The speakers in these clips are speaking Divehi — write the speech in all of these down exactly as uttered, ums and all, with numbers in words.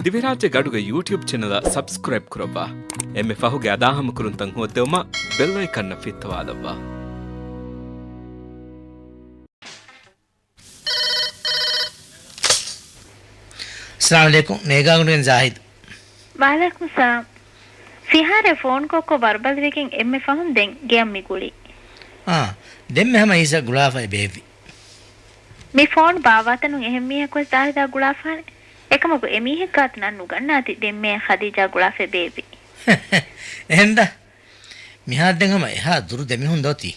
ދިވެހިރާއްޖޭގެ އަޑުގެ ޔޫޓިއުބް ޗެނަލަށް ސަބްސްކްރައިބް ކުރައްވާ. އެންމެ ފަހުގެ އަދާހަމަކުރުންތައް ހޯއްދެވުމަށް ބެލް އައިކަންއަށް ފިއްތަވާލައްވާ. އައްސަލާމު ޢަލައިކުމް. ނޭގާގުނޑުގެން ޒާހިދު. ވަޢަލައިކުމް ސަލާމް. ފިހާރައި ފޯން ކޮށްކޮށް ވަރުބަލިވެގެން އެންމެ ފަހުން ދެން ގެއަށް މި ގުޅީ. އާ، ދެންމެ ހަމަ އީސަ ގުޅާފައި ބޭއްވި. މި ފޯން ބާއްވާތަނުން އެހެން މީހަކުވެސް ޒާހިދާ ގުޅާފާނެ. އެކަމަކު އެމީހެއްގާތަން ނަން ނުގަންނާތީ ދެންމެ ޚަދީޖާ ގުޅާފައި ބޭއްވި. އެހެންދާ؟ މިހާރު ދެން ހަމަ އެހާ ދުރު ދެމިހުން ދޯތީ؟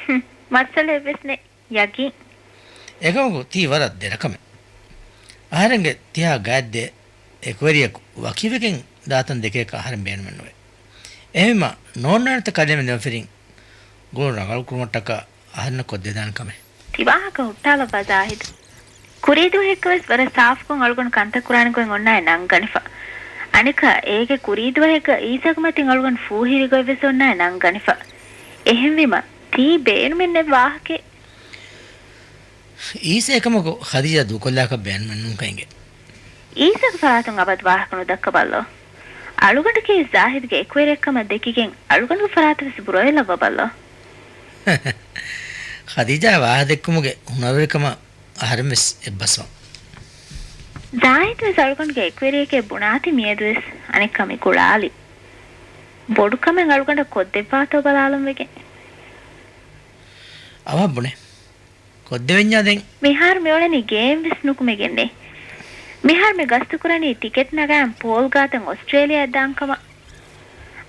ހުން، މައްސަލައެއްވެސް ނެތް. ޔަގީން. އެކަމަކު ތީ ވަރަށް ދެރަކަމެއް. އަހަރެންގެ ތިހާ ގާތްދޭ އެކުވެރިޔަކު ވަކިވެގެން ދާތަން ދެކޭކަށް އަހަރެން ބޭނުމެއްނުވޭ. އެހެންވީމަ ނޯންނާނެތަ ކަލޭމެން ދެމަފިރިން ގުޅުން ރަނގަޅުކުރުމަށްޓަކާ އަހަރެންނަށް ކޮށްދެދާނެ ކަމެއް؟ ތި ވާހަކަ ހުއްޓާލައްވާ ޒާހިދު. ކުރީދުވަހެއްގަވެސް ވަރަށް ސާފުކޮށް އަޅުގަނޑު ކަންތައް ކުރާނެ ގޮތް އޮންނާނެ ނަންގަނެފަ. އަނެއްކާ އޭގެ ކުރީދުވަހެއްގަ އީސަގެ މަތިން އަޅުގަނޑު ފޫހިވި ގޮތްވެސް އޮންނާނެ ނަންގަނެފަ. އެހެންވީމަ ތީ ބޭނުމެއްނެތް ވާހަކައެއް. އީސަ އެކަމަކު ޚަދީޖާ ދޫކޮށްލާކަށް ބޭނުމެއްނޫންކަން އެނގޭ. އީސަގެ ފަރާތުން އަބަދު ވާހަކަ ނުދައްކަބަލޯ. އަޅުގަނޑަކީ ޒާހިދުގެ އެކުވެރިއެއްކަމަށް ދެކިގެން އަޅުގަނޑުގެ ފަރާތަށް ވެސް ބުރަވެލައްވަބަލޯ. ޚަދީޖާ ވާހަކަ ދެއްކުމުގެ ހުނަރުވެރިކަމަށް އަހަރެން ވެސް އެއްބަސްވަން. ޒާހިދު ވެސް އަޅުގަނޑުގެ އެކުވެރިއެކޭ ބުނާތީ މިއަދުވެސް އަނެއްކާ މި ގުޅާލީ. ބޮޑުކަމެއް އަޅުގަނޑަށް ކޮށްދެއްވާތޯ ބަލާލުން ވެގެން. އަވަހަށް ބުނޭ. ކޮށްދެވެންޏާ ދެން؟ މިހާރު މިއުޅެނީ ގޭން ވެސް ނުކުމެގެންނޭ. މިހާރު މި ގަސްތުކުރަނީ ޓިކެޓް ނަގާން ޕޯލް ގާތަށް އޮސްޓްރޭލިޔާއަށް ދާން ކަމަށް.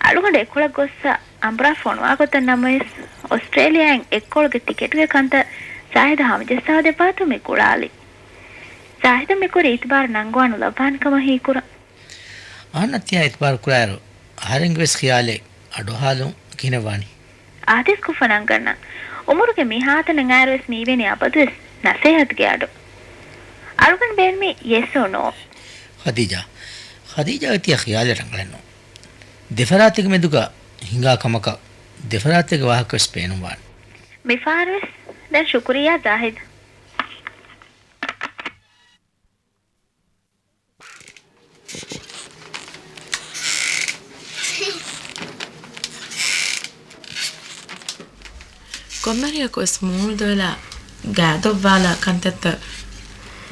އަޅުގަނޑު އެކޮޅަށް ގޮއްސަ އަނބުރާ ފޮނުވާ ގޮތަށް ނަމަވެސް، އޮސްޓްރޭލިޔާއިން އެއްކޮޅުގެ ޓިކެޓުގެ ކަންތައް ޒާހިދަށް ހަމަޖައްސާދެއްވާތޯ މި ގުޅާލީ. ޒާހިދަށް މިކުރި އިތުބާރު ނަންގަވާނު ލައްވާނެ ކަމަށް ހީކުރަން. އަހަންނަށް ތިޔާ އިތުބާރު ކުރާއިރު، އަހަރެންގެ ވެސް ޚިޔާލެއް އަޑުއަހާލުން ކިހިނެއް ވާނީ؟ އާދޭސްކޮށްފަ ނަންގަންނަން. އުމުރުގެ މިހާތަނަށް އައިރުވެސް މީވެނީ އަބަދުވެސް ނަސޭހަތުގެ އަޑު. އަޅުގަނޑު ބޭނުމީ ޔެސް އޯ ނޯ. ޚަދީޖާ، ޚަދީޖާގެ ތިޔަ ޚިޔާލެއް ރަނގަޅެއް ނޫން. ދެފަރާތެއްގެ މެދުގަ ހިނގާ ކަމަކަށް ދެފަރާތެއްގެ ވާހަކަ ވެސް ބޭނުންވާނެ. މިފަހަރުވެސް ދެން ޝުކުރިއްޔާ ޒާހިދު. ކޮންމެ ރެއަކުވެސް މޫނު ދޮވެލާ ގާދޮއްވާލާ ކަންތައްތައް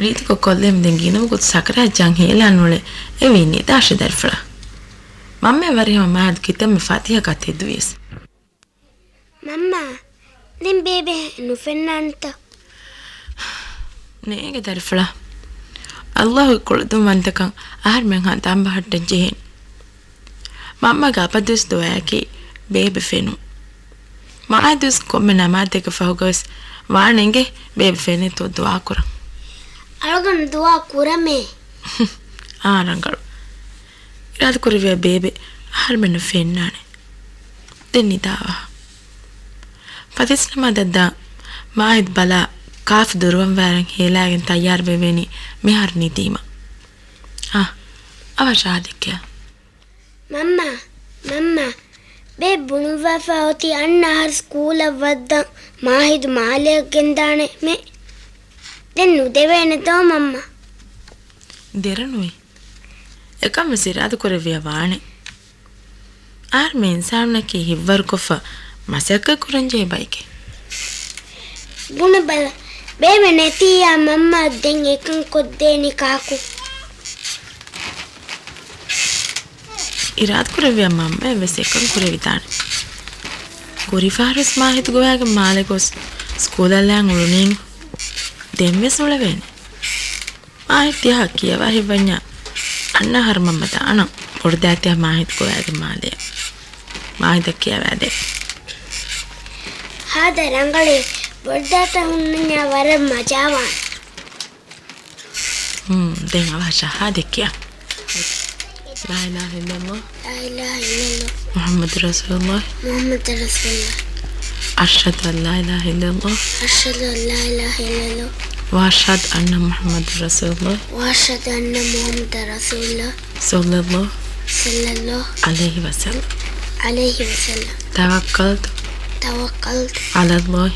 ރީތިކޮށް ކޮށްލެވެން ދެން ގިނަ ވަގުތު ސަކަރާތް ޖަން ހޭލާން އުޅެ އެވީ ނިދާށެ ދަރިފުޅާ. މަންމަ ވަރިހަމަ މާދު ކިތަންމެ ފާތިހަކާ ތެދުވިޔަސް. މަންމާ، ދެން ބޭބެ ނުފެންނާނެތަ؟ ނޭގެ ދަރިފުޅާ. އައްލާހުގެ ކުޅަދުން ވަންތަކަން އަހަރުމެން ހަނދާން ބަހައްޓަން ޖެހޭނެ. މަންމަގެ އަބަދުވެސް ދުޢާއަކީ ބޭބެ ފެނުން. މާދުވެސް ކޮންމެ ނަމާދެއްގެ ފަހުގަވެސް ވާން އެނގޭ ބޭބެ ފެނޭތޯ ދުޢާ ކުރަން. އަޅުގަނޑު ދުޢާ ކުރަމޭ. އާ ރަނގަޅު. އިރާދަކުރެއްވިއްޔާ ބޭބެ އަހަރުމެންނަށް ފެންނާނެ. ދެން ނިދާވާ. ފަތިސްނަމާދަށްދާ މާހިދު ބަލާ ކާފަ ދުރުވަންވާރަން ހޭލާގެން ތައްޔާރުވެވޭނީ މިހާރު ނިދީމަ. އާ، އަވަށާ ދެއްކެ. މަންމާ، މަންމާ، ބޭބެ ބުނުއްވާފާ އޮތީ އަންނަ އަހަރު ސްކޫލަށް ވައްދަން މާހިދު މާލެއަށް ގެންދާނެ މޭ. ދެން ނުދެވޭނެ ދޯ މަންމާ؟ ދެރަނުވީ. އެކަން ވެސް އިރާދަކުރެއްވިއްޔާ ވާނެ. އަހަރުމެން އިންސާނުންނަކީ ހިތްވަރުކޮށްފަ މަސައްކަތް ކުރަންޖެހޭ ބައެކޭ. ބުނެބަލަ، ބޭބެ ނެތިއްޔާ މަންމަ ދެން އެކަން ކޮށްދޭނީ ކާކު؟ އިރާދަކުރެއްވިއްޔާ މަންމައަށް ވެސް އެކަން ކުރެވިދާނެ. ކުރިފަހަރުވެސް މާހިދު ގޮވާގެން މާލެ ގޮސް ސްކޫލަށް ލާން އުޅުނީމަ. ދެން ވެސް އުޅެވޭނެ. މާހިދު ތިޔަ ކިޔަވާ ހިތްވަންޏާ އަންނަ އަހަރު މަންމަ ދާނަން ބޮޑުދައިތި މާހިދު ގޮވާގެން މާލެއަށް. މާހިދަށް ކިޔަވާދޭ. ހާދަ ރަނގަޅޭ، ބޮޑުދައިތަ ހުންނަންޏާ ވަރަށް މަޖާވާނެ. ހުން، ދެން އަވަހަށާ ހާދަ ކިޔާ. لا إله إلا الله. لا إله إلا الله. محمد رسول الله. محمد رسول الله. أشهد أن لا إله إلا الله. أشهد أن لا إله إلا الله. وأشهد أن محمد رسول الله. وأشهد أن محمد رسول الله. صلى الله. صلى الله. عليه وسلم. عليه وسلم. توكلت. توكلت. على الله.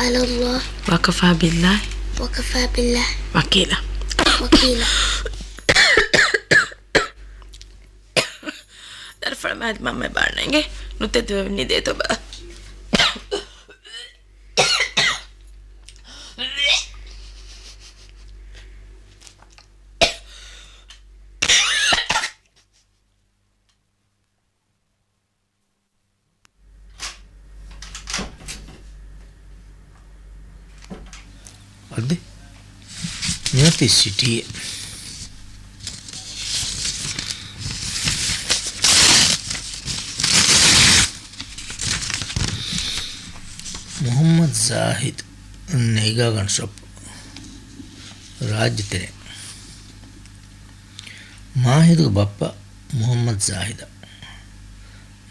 على الله. وكفى بالله. وكفى بالله. وكيلا. وكيلا. ފަޅަމާލި މަންމަ ބާންނަ އިނގޭ. ނުތެދުވެ ނިދޭތޯ ބާ. އަދި މިއޮތީ ސިޓީއެއް. މުޙައްމަދު ޒާހިދު ނޭގާގަނޑު ޝޮޕް ރާއްޖެތެރޭ. މާހިދުގެ ބައްޕަ މުޙައްމަދު ޒާހިދަށް.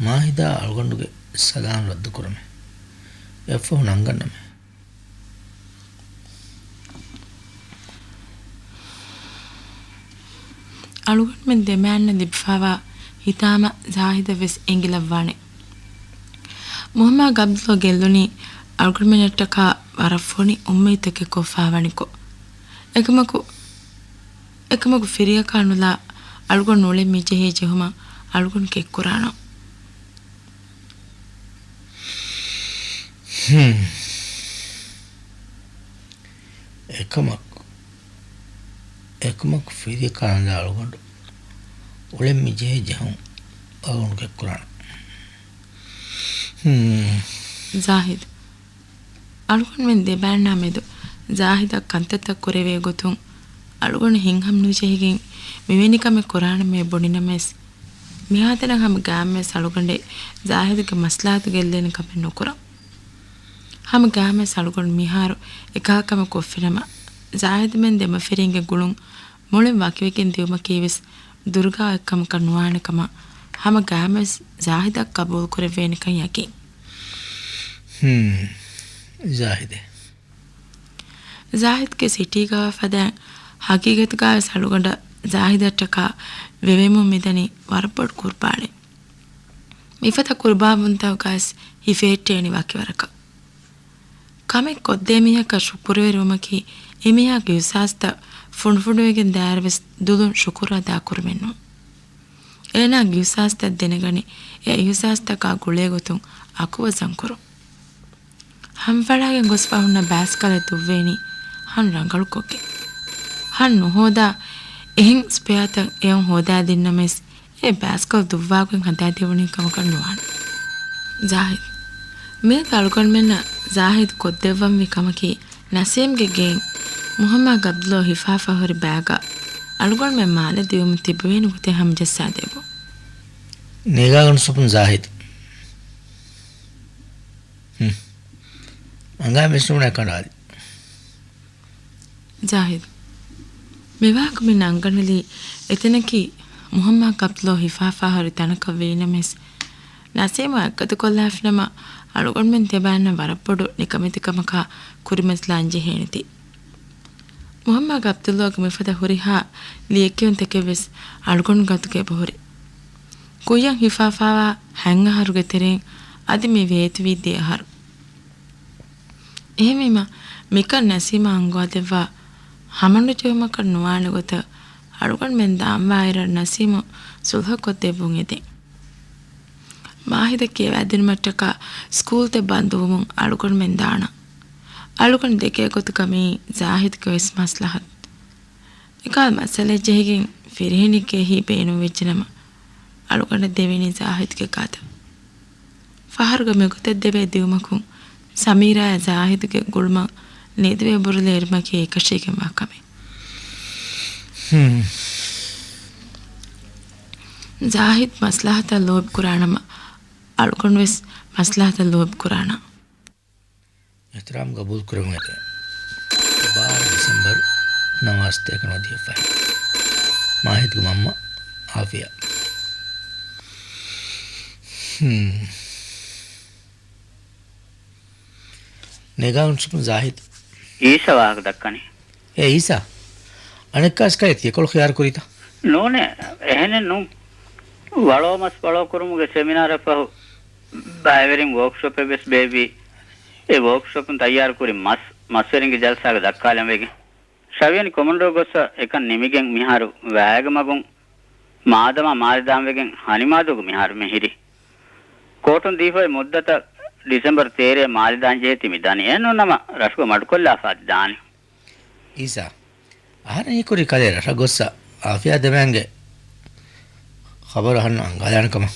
މާހިދާ އަޅުގަނޑުގެ ސަލާމް ރައްދުކުރަމޭ. އެއަށްފަހު ނަންގަންނަމޭ. އަޅުގަނޑުމެން ދެމައިންނަށް ލިބިފާވާ ހިތާމަ ޒާހިދަށް ވެސް އެނގިލައްވާނެ. މުޙައްމަދު ޢަބްދުﷲ ގެއްލުނީ އަޅުގަނޑުމެންނަށްޓަކާ ވަރަށް ފޮނި އުއްމީދުތަކެއް ކޮށްފާވަނިކޮށް. އެކަމަކު، އެކަމަކު ފިރިޔަކާ ނުލާ އަޅުގަނޑު އުޅެން މިޖެހޭ ޖެހުމަށް އަޅުގަނޑު ކެތްކުރާނަން. ހުން. އެކަމަކު، އެކަމަކު ފިރިޔަކާ ނުލާ އަޅުގަނޑު އުޅެން މިޖެހޭ ޖެހުން އަޅުގަނޑު ކެތްކުރާނަން. ހުން. ޒާހިދު. އަޅުގަނޑުމެން ދެބައިންނާ މެދު ޒާހިދަށް ކަންތައްތައް ކުރެވޭ ގޮތުން އަޅުގަނޑު ހިތްހަމަނުޖެހިގެން މިވެނި ކަމެއް ކުރާނަމޭ ބުނިނަމަވެސް، މިހާތަނަށް ހަމަ ގާމްވެސް އަޅުގަނޑެއް ޒާހިދުގެ މަސްލަހަތު ގެއްލޭނެ ކަމެއް ނުކުރަން. ހަމަ ގާމްވެސް އަޅުގަނޑު މިހާރު އެކަހަލަ ކަމެއް ކޮށްފިނަމަ، ޒާހިދުމެން ދެމަފިރިންގެ ގުޅުން މުޅިން ވަކިވެގެން ދިއުމަކީވެސް ދުރުގާ އޮތްކަމަކަށް ނުވާނެ ކަމަށް ހަމަ ގާމްވެސް ޒާހިދަށް ޤަބޫލު ކުރެވޭނެކަން ޔަޤީން. ހުން. ޒާހިދޭ. ޒާހިދުގެ ސިޓީގަވާ ފަދައިން ހަގީގަތުގަވެސް އަޅުގަނޑަށް ޒާހިދަށްޓަކާ ވެވެމުން މިދަނީ ވަރަށް ބޮޑު ޤުރުބާނެއް. މިފަދަ ޤުރުބާންވުންތަކުގަވެސް ހިފެހެއްޓޭނީ ވަކިވަރަކަށް. ކަމެއް ކޮށްދޭ މީހަކަށް ޝުކުރުވެރިވުމަކީ އެމީހާގެ އިޙްސާސްތައް ފުނޑުފުނޑުވެގެން ދާއިރުވެސް ދުލުން ޝުކުރު އަދާކުރުމެއް ނޫން. އޭނާގެ އިޙްސާސްތައް ދެނެގަނެ، އެ އިޙްސާސްތަކާ ގުޅޭގޮތުން އަކުވަޒަން ކުރުން. ހަންފަޅާގެން ގޮސްފަ ހުންނަ ބާސްކަލެއް ދުއްވޭނީ ހަން ރަނގަޅުކޮށްގެން. ހަން ނުހޯދާ އެހެން ސްޕެއާތައް އެއަށް ހޯދާދިންނަމަވެސް، އެ ބާސްކަލް ދުއްވާގޮތް ހަދާދެވުނީ ކަމަކަށް ނުވާނެ. ޒާހިދު. މިއަދު އަޅުގަނޑުމެންނަށް ޒާހިދު ކޮށްދެއްވަންވީ ކަމަކީ، ނަސީމްގެ ގެއިން މުޙައްމަދު ޢަބްދުﷲ ހިފާފަ ހުރި ބާގަށް އަޅުގަނޑުމެން މާލެ ދިއުމަށް ތިއްބަވޭނެ ގޮތެއް ހަމަޖައްސާދެއްވުން. ނޭގާގަނޑު ސޮޕުން ޒާހިދު. ހުން. އަނގައިން ވެސް ނޫނޭ ކަނޑާލި. ޒާހިދު. މިވާހަކަ މި ނަންގަނެލީ އެތަނަކީ މުޙައްމަދު ޢަބްދުﷲ ހިފާފާ ހުރި ތަނަކަށް ވީނަމަވެސް، ނަސީމު އަތްގަދަކޮށްލާފިނަމަ، އަޅުގަނޑުމެން ދެބައިންނަށް ވަރަށް ބޮޑު ނިކަމެތިކަމަކާ ކުރިމަތިލާން ޖެހޭނެތީ. މުޙައްމަދު ޢަބްދުﷲގެ މިފަދަ ހުރިހާ ލިޔެކިޔުންތަކެއްވެސް އަޅުގަނޑު ގަދަގަ އެބަހުރި. ކުއްޔަށް ހިފާފާވާ ހަތް އަހަރުގެ ތެރެއިން އަދި މި ވޭތުވީ ދެ އަހަރު. އެހެންވީމަ، މިކަން ނަސީމަށް އަންގަވާދެއްވާ ހަމަނުޖެހުމަކަށް ނުވާނެ ގޮތަށް އަޅުގަނޑުމެން ދާންވާއިރަށް ނަސީމު ސުލްހަކޮށްދެއްވުން އެދެން. މާހިދަށް ކިޔަވައިދިނުމަށްޓަކާ ސްކޫލްތައް ބަންދުވުމުން އަޅުގަނޑުމެން ދާނަން. އަޅުގަނޑު ދެކޭ ގޮތުގަ މިއީ ޒާހިދުގެ ވެސް މަސްލަހަތު. އެކަހަލަ މައްސަލައެއް ޖެހިގެން ފިރިހެނެއްގެ އެހީ ބޭނުންވެއްޖެނަމަ، އަޅުގަނޑަށް ދެވެނީ ޒާހިދުގެ ގަދަ. ފަހަރުގަ މިގޮތަށް ދެވޭ ދިއުމަކުން، ސަމީރާއާ ޒާހިދުގެ ގުޅުމަށް ނިދިވެ ބުރުލެ އެރުމަކީ އެކަށީގެންވާ ކަމެއް. ހުން. ޒާހިދު މަސްލަހަތަށް ލޯބިކުރާނަމަ، އަޅުގަނޑުވެސް މަސްލަހަތަށް ލޯބިކުރާނަން. އިޙްތިރާމް ގަބޫލު ކުރެވުން އެދެން. ބާރަ ޑިސެމްބަރު ނަވާސްތޭކަ ނުވަދިހަ ފަހެއް. މާހިދުގެ މަންމަ އާފިޔާ. ހުން. ނޭގާގަނޑު ސޮޕުން ޒާހިދު. އީސާ ވާހަކަ ދައްކަނީ. އޭ އީސާ. އަނެއްކާސް ކައި ތިޔަކޮޅު ޚިޔާރު ކުރީތަ؟ ނޫނޭ، އެހެނެއް ނޫން. ވަޅޯ މަސް ވަޅޯ ކުރުމުގެ ސެމިނާރަށް ފަހު ބައިވެރިން ވޯކްޝޮޕެއް ވެސް ބޭއްވި. އެ ވޯކްޝޮޕުން ތައްޔާރު ކުރި މަސް، މަސްވެރިންގެ ޖަލްސާގަ ދައްކާލަން ވެގެން. ޝަވިޔަނި ކޮމަންޑޫ ގޮއްސަ އެކަން ނިމިގެން މިހާރު ވާގެ މަގުން މާދަމާ މާލެ ދާންވެގެން ހަނިމާދޫގަ މިހާރު މި ހިރީ. ކޯޓުން ދީފައި މުއްދަތަށް ޑިސެމްބަރު ތޭރައަށް މާލެ ދާން ޖެހޭތީ މި ދަނީ. އެހެންނޫން ނަމަ ރަށުގަ މަޑުކޮށްލާފަ އަދި ދާނީ. އީސާ، އަހަރެން ހީކުރީ ކަލޭ ރަށަށް ގޮއްސަ އާފިޔާ ދެމައިންގެ ޚަބަރު އަހަންނަށް އަންގާލާނެ ކަމަށް.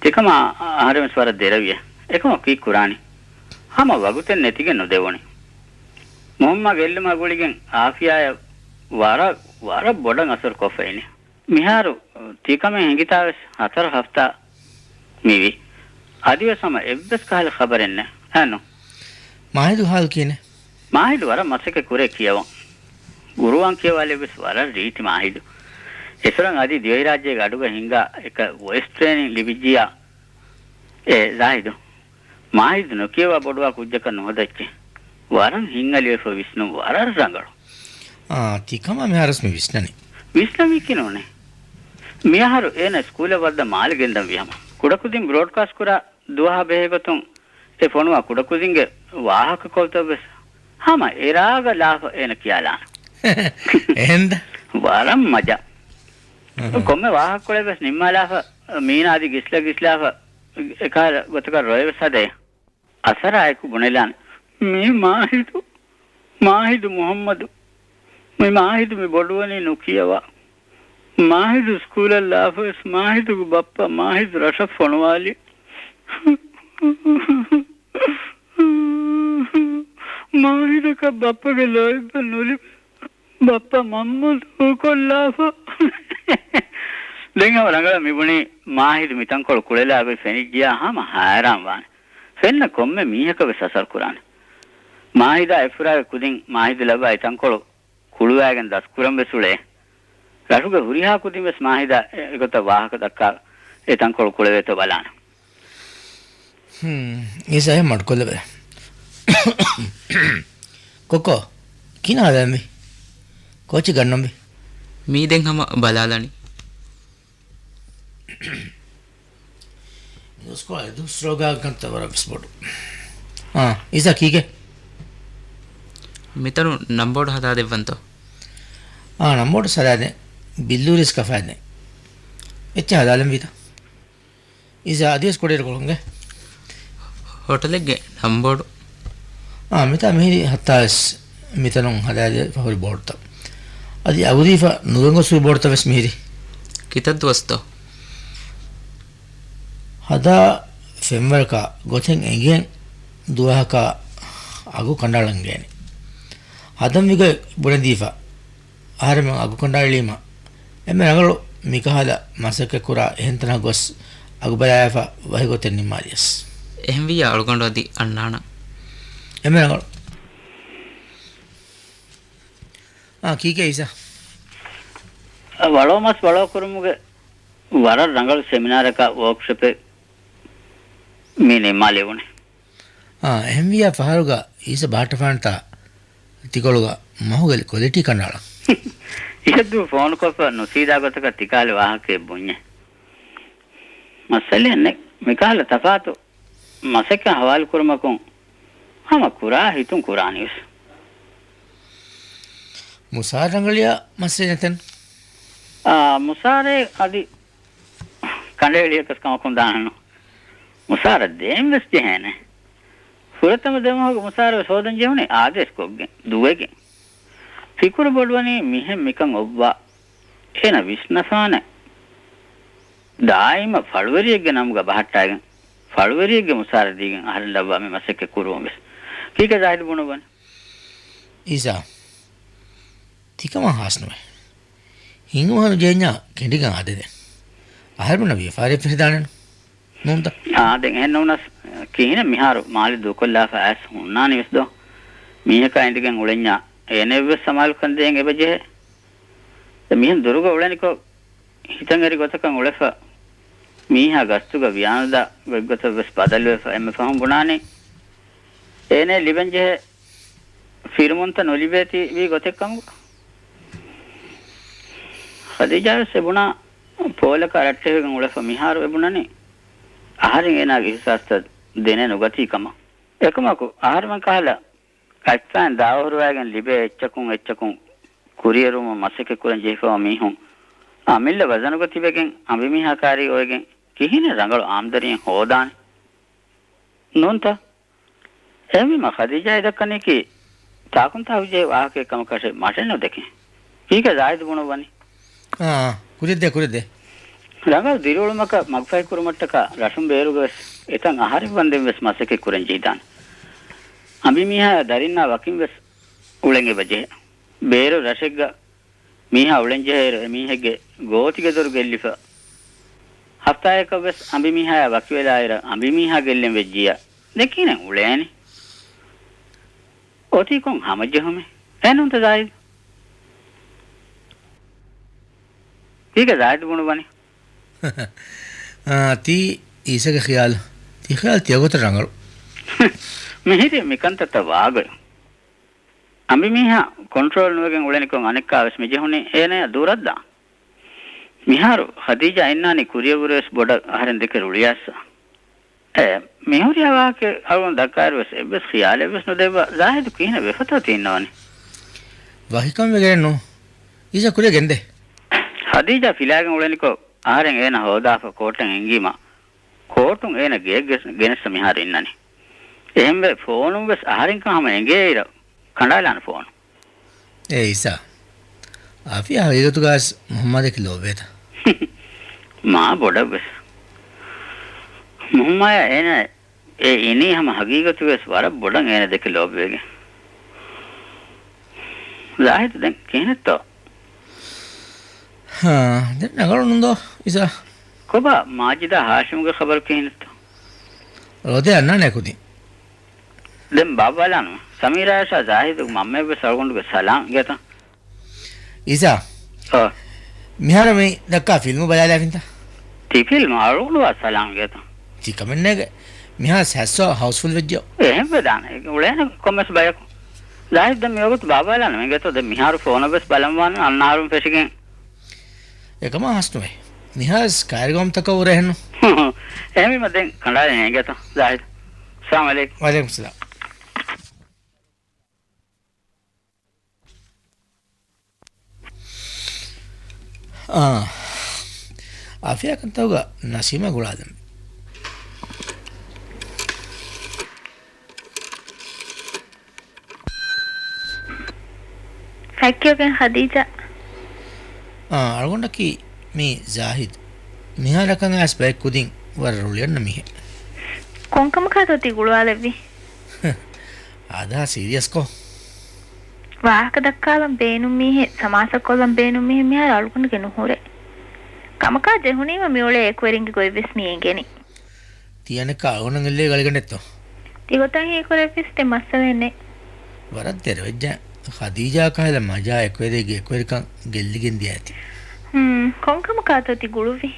ތިކަމާ އަހަރެންވެސް ވަރަށް ދެރަވިއެ. އެކަމަކު ކީއްކުރާނީ؟ ހަމަ ވަގުތެއް ނެތިގެން ނުދެވުނީ. މުހައްމާ ގެއްލުމާ ގުޅިގެން އާފިޔާއަށް ވަރަށް، ވަރަށް ބޮޑަށް އަސަރު ކޮށްފައިނީ. މިހާރު ތިކަމެއް ހިނގިތާވެސް ހަތަރު ހަފްތާ މިވީ. އަދިވެސް ހަމަ އެއްވެސް ކަހަލަ ޚަބަރެއް ނެތް. އެއްނު؟ މާހިދު ހާލު ކިހިނެއް؟ މާހިދު ވަރަށް މަސައްކަތް ކުރޭ ކިޔަވަން. ގުރުއާން ކިޔަވާލެއްވެސް ވަރަށް ރީތި މާހިދު. އެފަރަށް އަދި ދިވެހިރާއްޖޭގެ އަޑުގަ ހިންގާ އެކަ ވޮއިސް ޓްރޭނިން ލިބިއްޖިޔާ. އޭ ޒާހިދު، މާހިދު ނުކިޔަވާ ބޮޑުވާ ކުއްޖަކަށް ނުހަދައްޗޭ. ވަރަށް ހިތްހަލިވެފަ ވިސްނުން ވަރަށް ރަނގަޅު. އާ، ތިކަމާ މިހާރުވެސް މި ވިސްނަނީ. ވިސްނަމީކީ ނޫނޭ. މިއަހަރު އޭނަ ސްކޫލަށް ވައްދަ މާލެ ގެންދަން ވީ ހަމަ. ކުޑަކުދިން ބްރޯޑްކާސްޓް ކުރާ ދުވަހާ ބެހޭގޮތުން އެ ފޮނުވާ ކުޑަކުދިންގެ ވާހަކަކޮޅުތައްވެސް ހަމަ އެރާގަ ލާފަ އޭނަ ކިޔާލާނެ. އެހެންދަ؟ ވަރަށް މަޖާ. އަހަ. ކޮންމެ ވާހަކަކޮޅެއްވެސް ނިންމާލާފަ، މީނާ އަދި ގިސްލަ ގިސްލާފަ އެކަހަލަ ގޮތަކަށް ރޮއެވެސް ހަދައޭ. އަސަރާއެކު ބުނެލާނެ. މީ މާހިދު، މާހިދު މުހައްމަދު. މި މާހިދު މި ބޮޑުވަނީ ނުކިޔަވާ. މާހިދު ސްކޫލަށް ލާފަވެސް މާހިދުގެ ބައްޕަ މާހިދު ރަށަށް ފޮނުވާލި. މާހިދަކަށް ބައްޕަގެ ލޯތްބެއް ނުލިބޭ. ބައްޕަ މަންމަ ދޫކޮށްލާފަ. ދެން ހަމަ ރަނގަޅަށް މިބުނީ މާހިދު މިތަންކޮޅު ކުޅެލާ ގޮތް ފެނިއްޖިޔާ ހަމަ ހައިރާން ވާނެ. ފެންނަ ކޮންމެ މީހަކަށް ވެސް އަސަރު ކުރާނެ. މާހިދާ އެފުރާގެ ކުދިން މާހިދު ލައްވާ އެތަންކޮޅު ކުޅުވާގެން ދަސްކުރަން ވެސް އުޅޭ. ރަށުގެ ހުރިހާ ކުދިން ވެސް މާހިދާ އެ-، އެގޮތަށް ވާހަކަ ދައްކާ އެ ތަންކޮޅު ކުޅެވޭތޯ ބަލާނެ. ހުން، އީސާ އެހެން މަޑުކޮށްލެވޭ. ކޮކޯ، ކިހިނެއް ހަދާންވީ؟ ކޯޗެއް ގަންނަންވީ؟ މީ ދެން ހަމަ ބަލާލަނީ. ނޫސްކޮޅާ އެދުވަސް ރޯގާގެ ކަންތައް ވަރަށް ވެސް ބޮޑު. އާ، އީސާ ކީކޭ؟ މިތަނުން ނަންބޯޑު ހަދާދެއްވަންތޯ؟ އާ، ނަންބޯޑު ސަލާދެ ބިއްލޫރިސް ކަފާދެ. އެއްޗެއް ހަދާލަން ވީތަ؟ އީސާ އަދިވެސް ކުޑައިރުކޮޅުންގެ ހޮޓަލެއްގެ ނަންބޯޑު. އާ، މިތާ މިހިރީ ހައްތާވެސް މިތަނުން ހަދާދެފަ ހުރި ބޯޑުތައް. އަދި އަގުދީފަ ނުރަނގަސް ހުރި ބޯޑުތައް ވެސް މިހިރީ. ކިތައް ދުވަސްތޯ؟ ހަދާ ފެންވަރަކާ ގޮތެއް އެނގިގެން ދުވަހަކާ އަގު ކަނޑައަޅަން ގޭނެ. ހަދަން ވިގޮތް ބުނެދީފަ އަހަރެމެން އަގު ކަނޑައެޅީމަ، އެންމެ ރަނގަޅު މިކަހަލަ މަސައްކަތްކުރާ އެހެން ތަނަކަށް ގޮސް އަގު ބަލާލާފަ ވަހިގޮތެއް ނިންމާލިޔަސް. އެހެންވިއްޔާ އަޅުގަނޑު އަދި އަންނާނަން. އެންމެ ރަނގަޅު. އާ، ކީކޭ އީސާ؟ ވަޅޯމަސް ވަޅޯކުރުމުގެ ވަރަށް ރަނގަޅު ސެމިނާރަކާ ވޯކްޝޮޕެއް މި ނިންމާލެވުނީ. އާ، އެހެންވިއްޔާ ފަހަރުގަ އީސާ ބަހައްޓަފާނެތާ ތިކޮޅުގަ މަހުގެ ކޮލިޓީ ކަނޑައަޅަން. އިޝައްދޫ ފޯނުކޮށްފަ ނުސީދާ ގޮތަކަށް ތިކާލެ ވާހަކައެއް ބުންޏޭ. މައްސަލައެއް ނެތް. މިކަހަލަ ތަފާތު މަސައްކަތް ހަވާލުކުރުމަކުން ހަމަ ކުރާ ހިތުން ކުރާނީވެސް. މުސާރަ ރަނގަޅިޔާ މައްސަލައެއް ނެތެން. އާ، މުސާރައެއް އަދި ކަނޑައެޅިޔަކަސް ކަމަކުން ދާނެއްނު. މުސާރަ ދޭން ވެސް ޖެހޭނެ. ފުރަތަމަ ދެމަހުގެ މުސާރަ ވެސް ހޯދަން ޖެހުނީ އާދޭސްކޮށްގެން، ދުވެގެން. ފިކުރު ބޮޑުވަނީ މިހެން މިކަން އޮއްވާ. އޭނަ ވިސްނަފާނެ. ދާއިމަށް ފަޅުވެރިއެއްގެ ނަމުގަ ބަހައްޓާގެން، ފަޅުވެރިއެއްގެ މުސާރަ ދީގެން އަހަރެން ލައްވާ މި މަސައްކަތް ކުރުވަން ވެސް. ކީކޭ ޒާހިދު ބުނުއްވަނީ؟ އީސާ، ތިކަމާ ހާސްނުވޭ. ހިނގުމަހަނު ޖޭންޏާ ކެނޑިގަން އާދެދެން. އަހަރެމެންނަށް ވިޔަފާރި ފެށިދާނެނު. ނޫންތަ؟ އާ، ދެން އެހެން ނޫނަސް، ކިހިނެއް މިހާރު މާލެ ދޫކޮށްލާފަ އައިސް ހުންނާނީ ވެސް ދޯ؟ މީހަކާ އިނދެގެން އުޅެންޏާ އޭނައެއްވެސް ސަމާލުކަން ދޭން އެބަ ޖެހޭ. ދެން މިހެން ދުރުގަ އުޅެނިކޮށް، ހިތަށް އެރި ގޮތަކަށް އުޅެފަ، މީހާ ގަސްތުގަ ވިޔާނުދާ ގޮތްގޮތަށް ވެސް ބަދަލުވެފަ އެންމެ ފަހުން ބުނާނީ، އޭނައަށް ލިބެންޖެހޭ ފިރުމުންތައް ނުލިބޭތީ ވީ ގޮތެއް ކަމުގަ. ޚަދީޖާ ވެސް އެބުނާ ޕޯލަކަށް ރައްޓެހިވެގެން އުޅެފަ މިހާރު އެބުނަނީ، އަހަރެން އޭނާގެ އިހުސާސްތައް ދެނެއް ނުގަތީ ކަމަށް. އެކަމަކު، އަހަރެމެން ކަހަލަ އަތްފައިން ދާވަހުރުވައިގެން ލިބޭ އެއްޗަކުން އެއްޗަކުން ކުރިއެރުވުމަށް މަސައްކަތްކުރަން ޖެހިފައިވާ މީހުން އަމިއްލަ ވަޒަނުގަ ތިބެގެން އަނބިމީހާ ކާރީ އޮވެގެން ކިހިނެއް ރަނގަޅު އާމްދަނީއެއް ހޯދާނެ؟ ނޫންތަ؟ އެހެންވީމަ ޚަދީޖާއަށް ދައްކަނީކީ ތާކުންތާކު ޖެހޭ ވާހަކައެއް ކަމަކަށެއް މަށެއް ނުދެކެން. ކީކޭ ޒާހިދު ބުނުއްވަނީ؟ އާ، ކުރިއަށްދޭ، ކުރިއަށްދޭ. ރަނގަޅު ދިރިއުޅުމަކަށް މަގުފަހިކުރުމަށްޓަކާ ރަށުން ބޭރުގަ ވެސް އެތައް އަހަރެއް ވަންދެން ވެސް މަސައްކަތް ކުރަން ޖެހިދާނެ. އަނބިމީހާ ދަރިންނާ ވަކިން ވެސް އުޅެން އެބަ ޖެހޭ. ބޭރު ރަށެއްގަ މީހާ އުޅެންޖެހޭއިރު އެމީހެއްގެ ގޯތިގެ ދޮރު ގެއްލިފަ. ހަފްތާއަކަށް ވެސް އަނބިމީހާޔާ ވަކިވެލާއިރަށް އަނބިމީހާ ގެއްލެން ވެއްޖިއްޔާ ދެން ކިހިނެއް އުޅޭނީ؟ އޮތީ ކޮން ހަމަޖެހުމެއް؟ އެހެންނޫންތަ ޒާހިދު؟ ކީކޭ ޒާހިދު ބުނުއްވަނީ؟ އާ، ތީ އީސަގެ ޚިޔާލު. ތި ޚިޔާލު ތިޔަގޮތަށް ރަނގަޅު. މިހިރީ މިކަންތައްތައް ވާގޮތް. އަނބިމީހާ ކޮންޓްރޯލް ނުވެގެން އުޅެނިކޮށް އަނެއްކާވެސް މިޖެހުނީ އޭނަޔާ ދުރަށްދާން. މިހާރު ޚަދީޖާ އިންނާނީ ކުރިއަށްވުރެވެސް ބޮޑަށް އަހަރެން ދެކެ ރުޅިއައިސްފަ. އޭ، މިހުރިހާ ވާހަކައެއް އަޅުގަނޑު ދައްކާއިރުވެސް އެއްވެސް ޚިޔާލެއްވެސް ނުދެއްވާ ޒާހިދު ކިހިނެއް ވެފަތޯ ތި އިންނަވަނީ؟ ވަކިކަމެއް ވެގެނެއްނު. އީސާ ކުރިއަށް ގެންދޭ. ޚަދީޖާ ފިލާގެން އުޅެނިކޮށް އަހަރެން އޭނަ ހޯދާފަ ކޯޓަށް އެންގީމަ ކޯޓުން އޭނަ ގެއަށް ގެ-، ގެނެއްސަ މިހާރު އިންނަނީ. އެހެންވެ ފޯނުން ވެސް އަހަރެންކަން ހަމަ އެނގޭއިރަށް ކަނޑާލާނެ ފޯނު. އޭ އީސާ، އާފިޔާ ހަގީގަތުގަވެސް މުހައްމާދެކެ ލޯބިވޭތަ؟ މާ ބޮޑަށްވެސް. މުހައްމާޔާ އޭނަ އެ އިނީ ހަމަ ހަގީގަތުގަވެސް ވަރަށް ބޮޑަށް އޭނަ ދެކެ ލޯބިވެގެން. ޒާހިދު ދެން ކިހިނެއްތޯ؟ ހާ، ދެން ރަނގަޅުނުންދޯ އީސާ؟ ކޮބާ މާޖިދާ ހާޝިމުގެ ޚަބަރު ކިހިނެއްތޯ؟ ރޯދަ އަންނާނެ ކުދިން. ދެން ބާއްވާލާނަމޭ. ސަމީރާއަށާ ޒާހިދުގެ މަންމަޔަށްވެސް އަޅުގަނޑުގެ ސަލާމް އިނގޭތަ؟ އީސާ. އޯ. މިހާރު މި ދައްކާ ފިލްމު ބަލާލާފިންތަ؟ ތި ފިލްމު އަޅުގަނޑުވާ ސަލާމް އިނގޭތަ؟ ތި ކަމެއް ނޭގެ. މިހާރު ހައްސަ ހައުސްފުލް ވެއްޖެ. އެހެންވެދާނެ. އުޅޭނެ ކޮންމެސް ބަޔަކު. ޒާހިދު ދެން މިވަގުތު ބާއްވާލާނަމޭ އިނގޭތޯ؟ ދެން މިހާރު ފޯނަށްވެސް ބަލަންވާނަން އަންނަ އަހަރުން ފެށިގެން. އެކަމާ ހަސްނުވޭ. މިހާރުވެސް ކައިރިގައުމުތަކަށް އުރޭހެންނު. އެހެންވީމަ ދެން ކަނޑާލަނީ އިނގޭތަ؟ ޒާހިދު. އައްސަލާމު ޢަލައިކުމް. ވަޢަލައިކުމް އައްސަލާމް. އާ. އާފިޔާ ކަންތައްގަ ނަސީމާ ގުޅާލަން. ފެއްކިޔަކެން ޚަދީޖާ. އާ، އަޅުގަނޑަކީ މީ ޒާހިދު. މިހާރަކަށް އައިސް ބައެއް ކުދިން ވަރަށް ރުޅިއަންނަ މީހެއް. ކޮންކަމަކާތޯ ތި ގުޅުވާލެއްވީ؟ އާދާ ސީރިއަސްކޮށް. ވާހަކަ ދައްކާލަން ބޭނުން މީހެއް، ސަމާސާކޮށްލަން ބޭނުން މީހެއް މިހާރު އަޅުގަނޑުގެ ނުހުރޭ. ކަމަކާ ޖެހުނީމަ މިއުޅޭ އެކުވެރިންގެ ގޮތްވެސް މި އެނގެނީ. ތި އަނެއްކާ އަޅުގަނޑަށް އެއްލެވި ގަޅިގަނޑެއްތޯ؟ ތިގޮތަށް ހީކުރެއްވިޔަސް ދެން މައްސަލައެއް ނެތް. ވަރަށް ދެރަވެއްޖެ. ޚަދީޖާ ކަހަލަ މަޖާ އެކުވެރިއެއްގެ އެކުވެރިކަން ގެއްލިގެން ދިޔަ އެތި. ހުން، ކޮންކަމަކާތޯ ތި ގުޅުއްވީ؟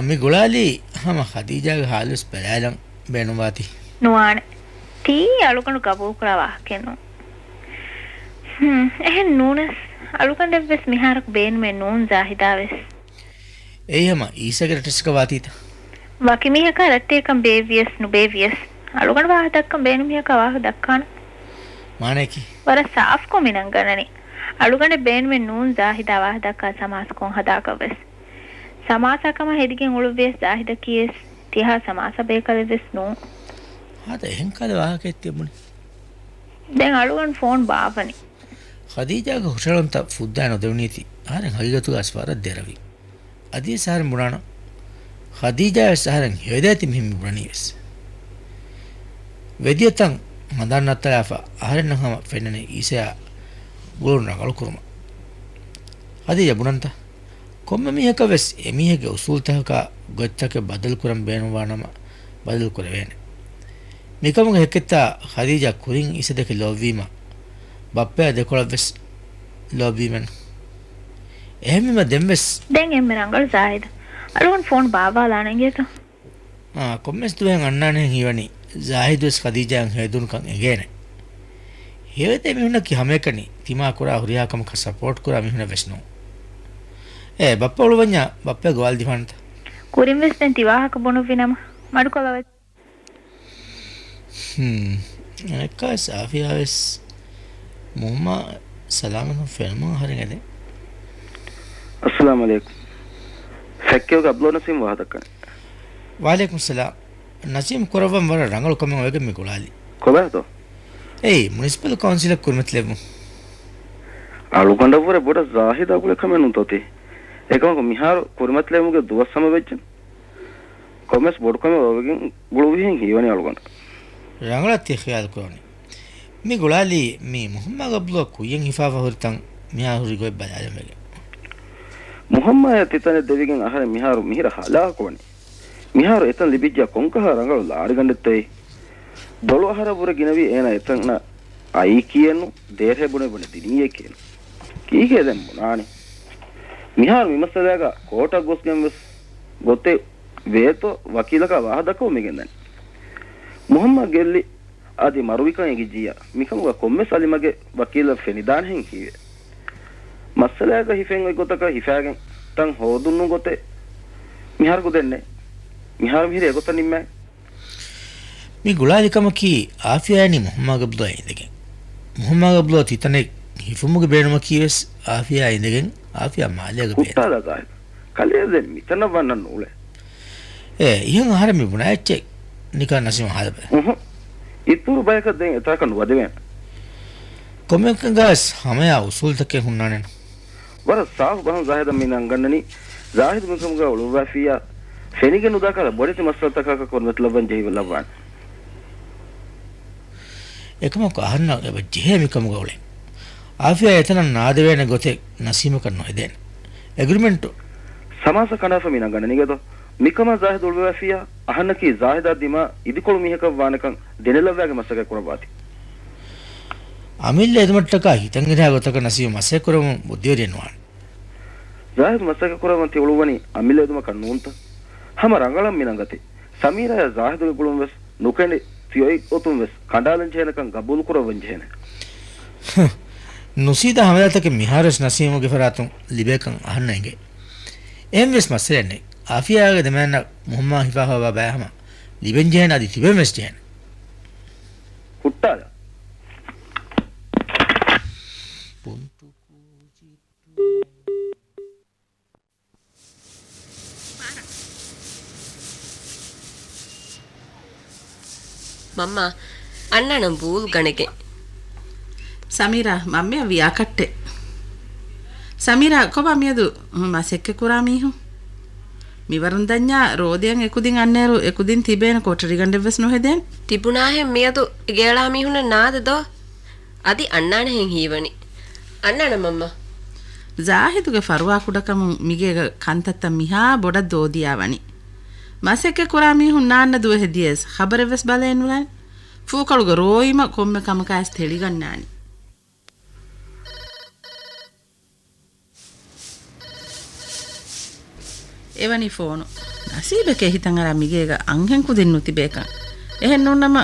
މި ގުޅާލީ ހަމަ ޚަދީޖާގެ ހާލުވެސް ބަލާލަން ބޭނުންވާތީ. ނުވާނެ. ތީ އަޅުގަނޑު ގަބޫލުކުރާ ވާހަކައެއް ނޫން. ހުން، އެހެން ނޫނަސް އަޅުގަނޑެއްވެސް މިހާރަކު ބޭނުމެއް ނޫން ޒާހިދާވެސް. އެއީ ހަމަ އީސަގެ ރަޓެއްސަކަށް ވާތީތަ؟ ވަކި މީހަކާ ރައްޓެއްކަން ބޭއްވިޔަސް ނުބޭއްވިޔަސް، އަޅުގަނޑު ވާހަކަ ދައްކަން ބޭނުން މީހަކާ ވާހަކަ ދައްކާނަން. މާނަޔަކީ؟ ވަރަށް ސާފުކޮށް މި ނަންގަންނަނީ. އަޅުގަނޑެއް ބޭނުމެއް ނޫން ޒާހިދާ ވާހަކަ ދައްކާ ސަމާސާކޮށް ހަދާކަށްވެސް. ސަމާސާކަމަށް ހެދިގެން އުޅުއްވިޔަސް ޒާހިދަކީވެސް ތިހާ ސަމާސާ ބޭކަލެއްވެސް ނޫން. ހާދަ އެހެން ކަހަލަ ވާހަކައެއް ތިޔަބުނި. ދެން އަޅުގަނޑު ފޯން ބާއްވަނީ. ޚަދީޖާގެ ހުށަހެޅުންތައް ފުއްދާ ނުދެވުނީތީ އަހަރެން ހަގީގަތުގަސް ވަރަށް ދެރަވީ. އަދިވެސް އަހަރެން ބުނާނަން. ޚަދީޖާވެސް އަހަރެން ހެޔޮދޭތި މިހެން މި ބުނަނީވެސް. ވެދިޔަތައް ހަނދާން ނައްތަލާފަ އަހަރެންނަށް ހަމަ ފެންނަނީ އީސަޔާ ގުޅުން ރަނގަޅުކުރުމަށް. ޚަދީޖާ ބުނަންތަ؟ ކޮންމެ މީހަކަށް ވެސް އެމީހެއްގެ އުސޫލުތަކަކާ ގޮތްތަކެއް ބަދަލުކުރަން ބޭނުންވާނަމަ ބަދަލުކުރެވޭނެ. މިކަމުގެ ހެކިތާ ޚަދީޖާ ކުރިން އީސަދެކެ ލޯބިވީމަ ބައްޕަޔާ ދެކޮޅަށްވެސް ލޯބިވީމެން. އެހެންވީމަ ދެންވެސް. ދެން އެންމެ ރަނގަޅު ޒާހިދު. އަޅުގަނޑު ފޯނު ބާއްވާލާނަން އިނގޭތަ؟ އާ، ކޮންމެސް ދުވަހެއް އަންނާނެހެން ހީވަނީ ޒާހިދުވެސް ޚަދީޖާއަށް ހެޔޮދޫނުކަން އެނގޭނެ. ހެޔޮދޭ މީހުންނަކީ ހަމައެކަނި ތިމާ ކުރާ ހުރިހާ ކަމަކަށް ސަޕޯޓް ކުރާ މީހުނެއް ވެސް ނޫން. އޭ ބައްޕަ އުޅުއްވަންޏާ ބައްޕަ ގޮވާލަދީފާނަންތަ؟ ކުރިން ވެސް ދެން ތި ވާހަކަ ބުނުއްވި ނަމަ މަޑުކޮށްލަވަ. ހުން. އަނެއްކާވެސް އާފިޔާވެސް މުހައްމާ ސަލާމަތުން ފެނުމުން އަހަރެން އެދެން. އައްސަލާމު ޢަލައިކުމް. ފެއްކެއުގެ އަބްދުﷲ ނަސީމް ވާހަކަ ދައްކަނީ. ވަޢަލައިކުމް ސަލާމް. ނަސީމް ކުރައްވަން ވަރަށް ރަނގަޅު ކަމެއް އޮވެގެން މި ގުޅާލީ. ކޮބާތޯ؟ އެއީ، މުނިސިޕަލް ކައުންސިލަށް ކުރިމަތިލެއްވުން. އަޅުގަނޑަށްވުރެ ބޮޑަށް ޒާހިދާ ގުޅޭ ކަމެއް ނޫންތޯ ތީ؟ އެކަމަކު މިހާރު ކުރިމަތިލެވުމުގެ ދުވަސް ހަމަވެއްޖެ. ކޮންމެސް ބޮޑުކަމެއް އޮވެގެން ގުޅުވިހެން ހީވަނީ އަޅުގަނޑަށް. ރަނގަޅަށް ތި ޚިޔާލު ކުރަނީ. މި ގުޅާލީ މީ މުހައްމާގެ އަބްދުﷲ ކުއްޔަށް ހިފާފަ ހުރިތަން މިހާ ހުރި ގޮތް ބަލާލަން ވެގެން. މުހައްމާޔަށް ތިތަނެއް ދެވިގެން އަހަރެން މިހާރު މިހިރަ ހަލާކުވަނީ. މިހާރު އެތަން ލިބިއްޖެ ކޮންކަހަލަ ރަނގަޅު ލާރިގަނޑެއްތޯއޭ؟ ދޮޅު އަހަރަށް ވުރެ ގިނަވީ އޭނާ އެތަނަށް އައީކީއެއްނު، ދޭރަހެ ބުނެ ބުނެ ދިނީއެކޭނު. ކީކޭ ދެން ބުނާނީ؟ މިހާރު މި މައްސަލާގަ ކޯޓަށް ގޮސްގެން ވެސް ގޮތެއް ވޭތޯ ވަކީލަކާ ވާހަކަ ދައްކަމުން މިގެންދަނީ. މުހައްމާ ގެއްލި އަދި މަރުވިކަން އެނގިއްޖިއްޔާ، މިކަމުގަ ކޮންމެސް އަލިމަގެއް ވަކީލަށް ފެނިދާނެހެން ހީވޭ. މައްސަލާއަކަށް ހިފެން އޮތް ގޮތަކަށް ހިފާގެން ތަން ހޯދުން ނޫން ގޮތެއް މިހާރަކު ދެންނެއް. މިހާރު މިހިރީ އެގޮތަށް ނިންމައި. މި ގުޅާލި ކަމަކީ އާފިޔާއަނީ މުހައްމާގެ އަބްދުﷲ އިނދެގެން. މުހައްމާގެ އަބްދުﷲ ތިތަނެއް ހިފުމުގެ ބޭނުމަކީ ވެސް އާފިޔާ އިނދެގެން އާފިޔާ މާލޭގެ ބޭނުން. ހުއްޓާލާ ޒާހިދު. ކަލޭ ދެން މިތަނަށް ވަންނަން ނޫޅޭ. އޭ، އިހެން އަހަރެން މި ބުނާ އެއްޗެއް ނިކާ ނަސީމަށް ހާދަބަލަ. އުހު. އިތުރު ބަޔަކަށް ދެން އެތާކަށް ނުވަދެވޭނެ. ކޮންމެއަކަށް ހަމަޔާ އުސޫލުތަކެއް ހުންނާނެނު. ވަރަށް ސާފު ބަހުން ޒާހިދަށް މި ނަންގަންނަނީ. ޒާހިދު މިކަމުގަ އުޅުއްވާފިއްޔާ، ފެނިގެން ނުދާ ކަހަލަ ބޮޑެތި މައްސަލަތަކަކަށް ކުރިމަތިލައްވަން ޖެހިލައްވާނެ. އެކަމަކު އަހަންނަށް އެބަ ޖެހޭ މިކަމުގަ އުޅެން. އާފިޔާ އެތަނަށް ނާދެވޭނެ ގޮތެއް ނަސީމަކަށް ނުހެދޭނެ. އެގްރިމެންޓު. ސަމާސަ ކަނޑާފަ މި ނަންގަންނަނީ ގެދޯ. މިކަމާ ޒާހިދު އުޅުއްވާފިއްޔާ، އަހަންނަކީ ޒާހިދާ ދިމާ އިދިކޮޅު މީހަކަށް ވާނެކަން ދެނެލައްވާގެން މަސައްކަތް ކުރައްވާތީ. އަމިއްލަ އެދުމަށްޓަކާ ހިތަށްއެރިހާ ގޮތަކަށް ނަސީމު މަސައްކަތް ކުރަމުން ބުއްދިވެރިއެއް ނުވާނެ. ޒާހިދު މަސައްކަތް ކުރައްވަން ތި އުޅުއްވަނީ އަމިއްލަ އެދުމަކަށް ނޫންތަ؟ ހަމަ ރަނގަޅަށް މި ނަންގަތީ. ސަމީރާޔާ ޒާހިދުގެ ގުޅުން ވެސް ނުކެނޑި ތި އޮތް ގޮތުން ވެސް ކަނޑާލަން ޖެހޭނެކަން ގަބޫލު ކުރައްވަން ޖެހޭނެ. ނުސީދާ ހަމަލާތަކެއް މިހާރުވެސް ނަސީމުގެ ފަރާތުން ލިބޭކަން އަހަންނަށް އެނގޭ. އެހެންވެސް މައްސަލައެއް ނެތް. އާފިޔާގެ ދެމައިންނަށް މުހައްމާ ހިފާފަވާ ބައެއް ހަމަ ލިބެން ޖެހޭނެ އަދި ތިބެން ވެސް ޖެހޭނެ. ހުއްޓާލާ. މަންމާ، އަންނާނަން ބޫލް ގަނެގެން. ސަމީރާ، މަންމައަށް ވިޔާކައްޓެއް. ސަމީރާ، ކޮބާ މިއަދު މަސައްކަތް ކުރާ މީހުން؟ މިވަރުން ދަންޏާ ރޯދަޔަށް އެކުދިން އަންނައިރު އެކުދިން ތިބޭނެ ކޮޓަރިގަނޑެއް ވެސް ނުހެދޭނެ. ތިބުނާހެން މިއަދު ގޭޅާ މީހުންނަށް ނާދެ ދޯ؟ އަދި އަންނާނެހެން ހީވަނީ. އަންނާނަން މަންމާ. ޒާހިދުގެ ފަރުވާ ކުޑަކަމުން މިގޭގަ ކަންތައްތައް މިހާ ބޮޑަށް ދޯދިޔާވަނީ. މަސައްކަތް ކުރާ މީހުން ނާންނަ ދުވަހެއް ދިޔަސް ޚަބަރެއް ވެސް ބަލައެއް ނުލާނެ. ފޫކޮޅުގަ ރޯވީމަ ކޮންމެ ކަމަކާވެސް ތެޅިގަންނާނީ. އެވަނީ ފޯނު. ނަސީބެކޭ ހިތަށް އަރާ މިގޭގަ އަންހެން ކުދިން ނުތިބޭކަން. އެހެން ނޫންނަމަ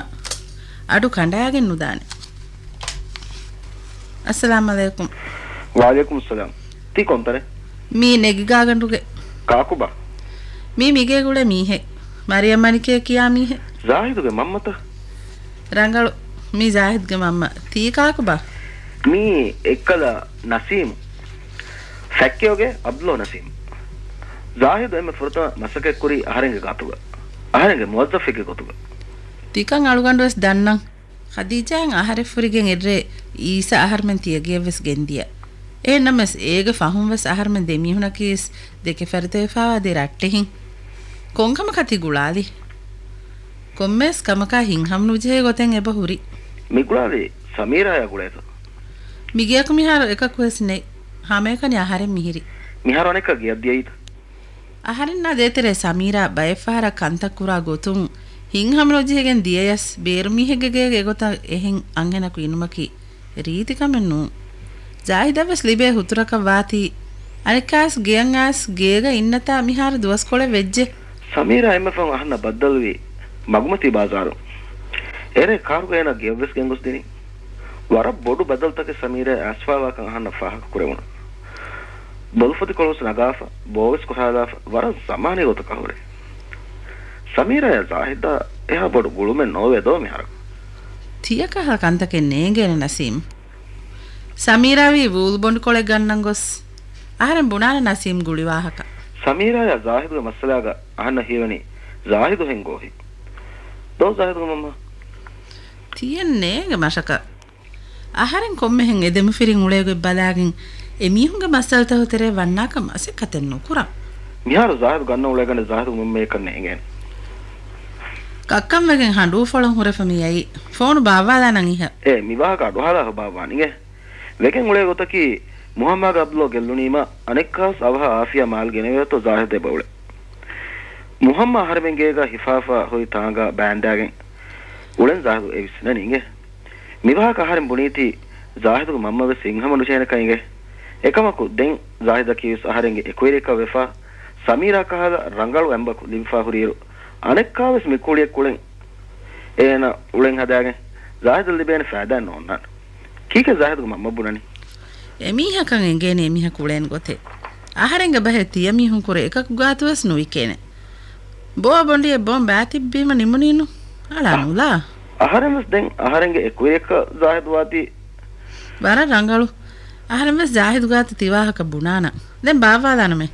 އަޑު ކަނޑާގެން ނުދާނެ. އައްސަލާމް އަލައިކުމް. ވަޢަލައިކުމް އައްސަލާމް. ތީ ކޮންތަނެއް؟ މީ ނެގިގާގަނޑުގެ. ކާކުބާ؟ މީ މިގޭގަ އުޅޭ މީހެއް. މަރިޔަމް މަނިކޭ ކިޔާ މީހެއް. ޒާހިދުގެ މަންމަތަ؟ ރަނގަޅު. މީ ޒާހިދުގެ މަންމަ. ތީ ކާކުބާ؟ މީ އެއްކަލަ ނަސީމު. ފެއްކެއުގެ އަބްދުﷲ ނަސީމު. ޒާހިދު އެންމެ ފުރަތަމަ މަސައްކަތްކުރީ އަހަރެންގެ ގާތުގަ. އަހަރެންގެ މުވައްޒަފެއްގެ ގޮތުގަ. ތިކަން އަޅުގަނޑުވެސް ދަންނަން. ޚަދީޖާއަށް އަހަރެއް ފުރިގެން އެއްރޭ އީސާ އަހަރުމެން ތިޔަގެޔަށްވެސް ގެންދިޔަ. އެހެންނަމަވެސް އޭގެ ފަހުންވެސް އަހަރުމެން ދެމީހުނަކީވެސް ދެކެ ފަރިތަވެފަވާ ދެ ރައްޓެހިން. ކޮންކަމަކަށް ތި ގުޅާލީ؟ ކޮންމެވެސް ކަމަކާ ހިތްހަމަނުޖެހޭ ގޮތެއް އެބަ ހުރި. މި ގުޅާލީ ސަމީރާޔާ ގުޅޭތަ؟ މިގެއަކު މިހާރު އެކަކުވެސް ނެތް. ހަމައެކަނި އަހަރެން މިހިރީ. މިހާރު އަނެއްކާ ގެޔަށް ދިޔައީތަ؟ އަހަރެންނާ ދޭތެރޭ ސަމީރާ ބައެއްފަހަރަށް ކަންތައް ކުރާ ގޮތުން ހިތްހަމަނުޖެހިގެން ދިޔަޔަސް، ބޭރު މީހެއްގެ ގޭގަ އެގޮތަށް އެހެން އަންހެނަކު އިނުމަކީ ރީތި ކަމެއް ނޫން. ޒާހިދަށްވެސް ލިބޭ ހުތުރަކަށް ވާތީ، އަނެއްކާވެސް ގެޔަށް އައިސް ގޭގަ އިންނަތާ މިހާރު ދުވަސްކޮޅެއް ވެއްޖެ. ސަމީރާ އެންމެ ފަހުން އަހަންނަށް ބައްދަލުވީ މަގުމަތީ ބާޒާރުން. އެރޭ ކާރުގަ އޭނާ ގެޔަށްވެސް ގެންގޮސްދިނީ. ވަރަށް ބޮޑު ބަދަލުތަކެއް ސަމީރާ އައިސްފަވާކަން އަހަންނަށް ފާހަގަކުރެވުނު. ބޮލުފޮތިކޮޅުވެސް ނަގާފަ، ބޯވެސް ކޮށާލާފަ، ވަރަށް ޒަމާނީ ގޮތަކަށް ހުރޭ. ސަމީރާޔާ ޒާހިދާ އެހާ ބޮޑު ގުޅުމެއް ނޯވޭ ދޯ މިހާރަކު؟ ތިޔަކަހަލަ ކަންތަކެއް ނޭނގޭނެ ނަސީމް. ސަމީރާވީ ވޫލް ބޮނޑުކޮޅެއް ގަންނަން ގޮސް، އަހަރެން ބުނާނެ ނަސީމް ގުޅި ވާހަކަ. ސަމީރާޔާ ޒާހިދުގެ މައްސަލާގަ އަހަންނަށް ހީވަނީ ޒާހިދު ހެން ގޯހި. ދޯ ޒާހިދުގެ މަންމަ؟ ތިޔަން ނޭނގެ މަށަކަށް. އަހަރެން ކޮންމެހެން އެ ދެމަފިރިން އުޅޭގޮތް ބަލާގެން އެ މީހުންގެ މައްސަލަތަކު ތެރޭ ވަންނާކަށް މަސައްކަތެއް ނުކުރަން. މިހާރު ޒާހިދު ގަންނަ އުޅޭގަނޑެއް ޒާހިދުގެ މަންމައަކަށް ނޭނގޭނެ. ކައްކަންވެގެން ހަނޑޫފޮޅަށް ހުރެފަ މި އައީ. ފޯނު ބާއްވާލާނަން އިހަށް. އޭ، މި ވާހަކަ އަޑުއަހާލާފަ ބާއްވާނެ އިނގޭ. ވެގެން އުޅޭ ގޮތަކީ މުހައްމާގެ އަބްދުﷲ ގެއްލުނީމަ އަނެއްކާވެސް އަވަހަށް އާފިޔާ މާލް ގެނެވޭތޯ ޒާހިދު އެބަ އުޅެ. މުހައްމާ އަހަރެމެން ގޭގަ ހިފާފަ ހުރި ތާނގަ ބާންދާގެން އުޅެން ޒާހިދު އެ ވިސްނަނީ އިނގޭ. މި ވާހަކަ އަހަރެން ބުނީތީ ޒާހިދުގެ މަންމަވެސް ހިތްހަމަ ނުޖެހޭނެކަން އިނގޭ. އެކަމަކު ދެން ޒާހިދަކީވެސް އަހަރެންގެ އެކުވެރިއަކަށް ވެފަ، ސަމީރާ ކަހަލަ ރަނގަޅު އެނބަކު ލިބިފަ ހުރިއިރު، އަނެއްކާވެސް މި ކުޅިއެއް ކުޅެން އޭނަ އުޅެން ހަދާގެން ޒާހިދަށް ލިބޭނެ ފައިދާއެއް ނޯންނާނެ. ކީކޭ ޒާހިދުގެ މަންމަ ބުނަނީ؟ އެމީހަކަށް އެނގޭނެ އެމީހަކު އުޅޭނެ ގޮތެއް. އަހަރެންގެ ބަހެއް ތިޔަ މީހުން ކުރެ އެކަކު ގާތުވެސް ނުވިކޭނެ. ބޯ ބޮނޑިއެއް ބޯން ބާތިއްބީމަ ނިމުނީނު. އަޅާ ނުލާ. އަހަރެންވެސް ދެން އަހަރެންގެ އެކުވެރިއަކަށް ޒާހިދު ވާތީ. ވަރަށް ރަނގަޅު. އަހަރެންވެސް ޒާހިދު ގާތު ތި ވާހަކަ ބުނާނަން. ދެން ބާއްވާލާނަމޭ.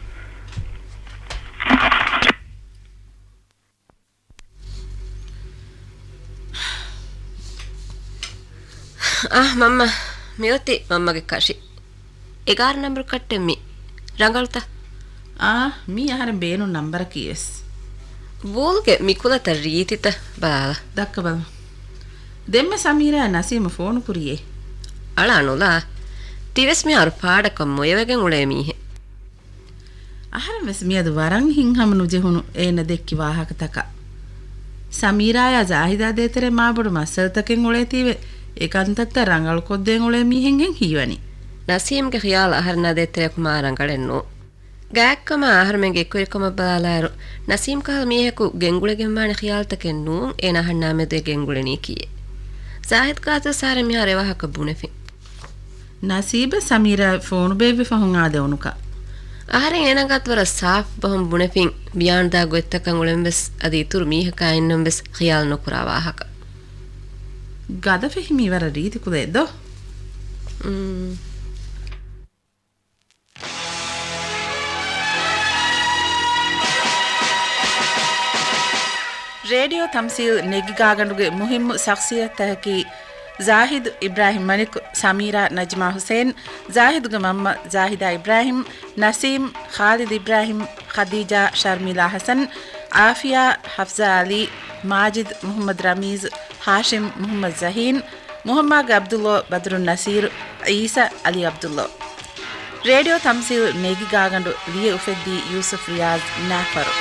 އާ، މަންމަ، މިއޮތީ މަންމަގެ ކަށި. އެގާރަ ނަންބަރު ކައްޓެއް މީ. ރަނގަޅުތަ؟ އާ، މީ އަހަރެން ބޭނުން ނަންބަރަކީވެސް. ބޯލްގެ މި ކުލަތައް ރީތިތަ ބާލަ. ދައްކަބަލަ. ދެންމެ ސަމީރާ ނަސީމަށް ފޯނު ކުރިއޭ. އަޅާ ނުލާ. ތިވެސް މިހާރު ފާޑަކަށް މޮޔަވެގެން އުޅޭ މީހެއް. އަހަރެން ވެސް މިއަދު ވަރަށް ހިތްހަމަ ނުޖެހުނު އޭނަ ދެއްކި ވާހަކަތަކަށް. ސަމީރާޔާ ޒާހިދާ ދޭތެރޭ މާބޮޑު މައްސަލަތަކެއް އުޅޭތީވެ، އެ ކަންތައްތައް ރަނގަޅުކޮށްދޭން އުޅޭ މީހެއްހެން ހީވަނީ. ނަސީމްގެ ޚިޔާލު އަހަރެންނާ ދޭތެރެއަކު މާ ރަނގަޅެއް ނޫން. ގާތްކަމާ އަހަރުމެންގެ އެކުވެރިކަމަށް ބަލާލާއިރު، ނަސީމް ކަހަލަ މީހަކު ގެންގުޅެގެންވާނެ ޚިޔާލުތަކެއް ނޫން އޭނަ އަހަންނާ މެދު އެ ގެންގުޅެނީކީއެއް. ޒާހިދު ގާތުވެސް އަހަރެން މިހާރު އެ ވާހަކަ ބުނެފިން. ނަސީބަށް ސަމީރާ ފޯނު ބޭއްވި ފަހުން އާދެވުނުކަ. އަހަރެން އޭނަ ގާތު ވަރަށް ސާފު ބަހުން ބުނެފިން، ބިޔާންދާ ގޮތްތަކަށް އުޅެންވެސް އަދި އިތުރު މީހަކާ އިންނަންވެސް ޚިޔާލު ނުކުރާ ވާހަކަ. ގަދަ ފެހި މީ ވަރަށް ރީތި ކުލައެއް ދޯ؟ މް. ރޭޑިއޯ ތަމްސީލް ނެގި ގާގަނޑުގެ މުހިއްމު ޝަޚްޞިއްޔަތުތަކަކީ ޒާހިދު އިބްރާހިމް މަނިކު، ސަމީރާ ނަޖްމާ ހުސެން، ޒާހިދުގެ މަންމަ ޒާހިދާ އިބްރާހިމް، ނަސީމް ޚާލިދު އިބްރާހިމް، ޚަދީޖާ ޝަރްމީލާ ޙަސަން، އާފިޔާ ޙަފްޒާ ޢަލީ، މާޖިދު މުޙައްމަދު ރަމީޒު، ހާޝިމް މުޙައްމަދު ޒަހީން، މުޙައްމާގެ ޢަބްދުﷲ، ބަދުރުއްނަޞީރު، ޢީސާ ޢަލީ ޢަބްދުﷲ. ރޭޑިއޯ ތަމްސީލް ނެގި ގާގަނޑު ލިޔެ އުފެއްދީ ޔޫސުފް ރިޔާޒް ނާފަރު.